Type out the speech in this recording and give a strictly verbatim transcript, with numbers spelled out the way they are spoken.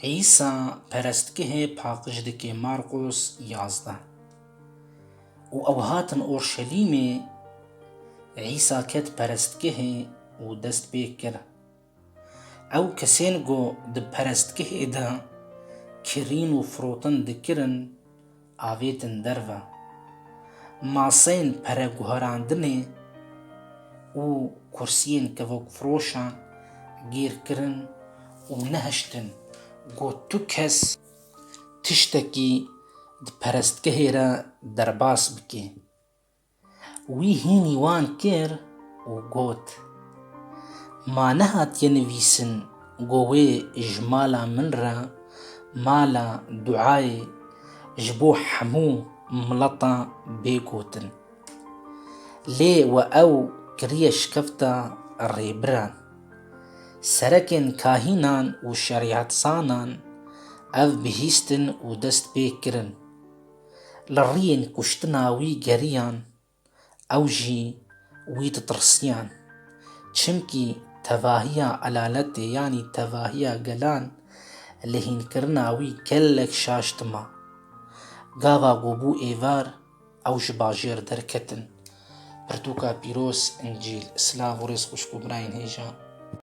Îsa perestgehê paqij dike. Marqos yazdeh. Û ew hatin Orşelîmê, Îsa ket perestgehê û dest pê kir. Ew kesên ku di perestgehê de kirîn û firotin dikirin, avêtin derve. Maseyên pereguherandinê û kursiyên kevokfiroşan gêr kirin û nehiştin ku tu kes tiştekî di perestgehê re derbas bike. Wî hînî wan kir û got, Ma nehatiye nivîsin ku wê ji mala min re mala duayê ji bo hemû mileta bê gotin? Lê we ew kiriye şikefta rêbiran. Serekên kahînan û şerîetzanan ev bihîstin û dest pê kirin. Li riyên kuştina wî geriyan, ew jî wî ditirsiyan. Çimkî tevahiya elaletê, yanî tevahiya gelan, li hînkirina wî gelek şaş dima. Gava ku bû êvar, ew ji bajêr derketin. Pirtûka pîroz, Încîl. Silav û rêz xwişk û birayên hêja.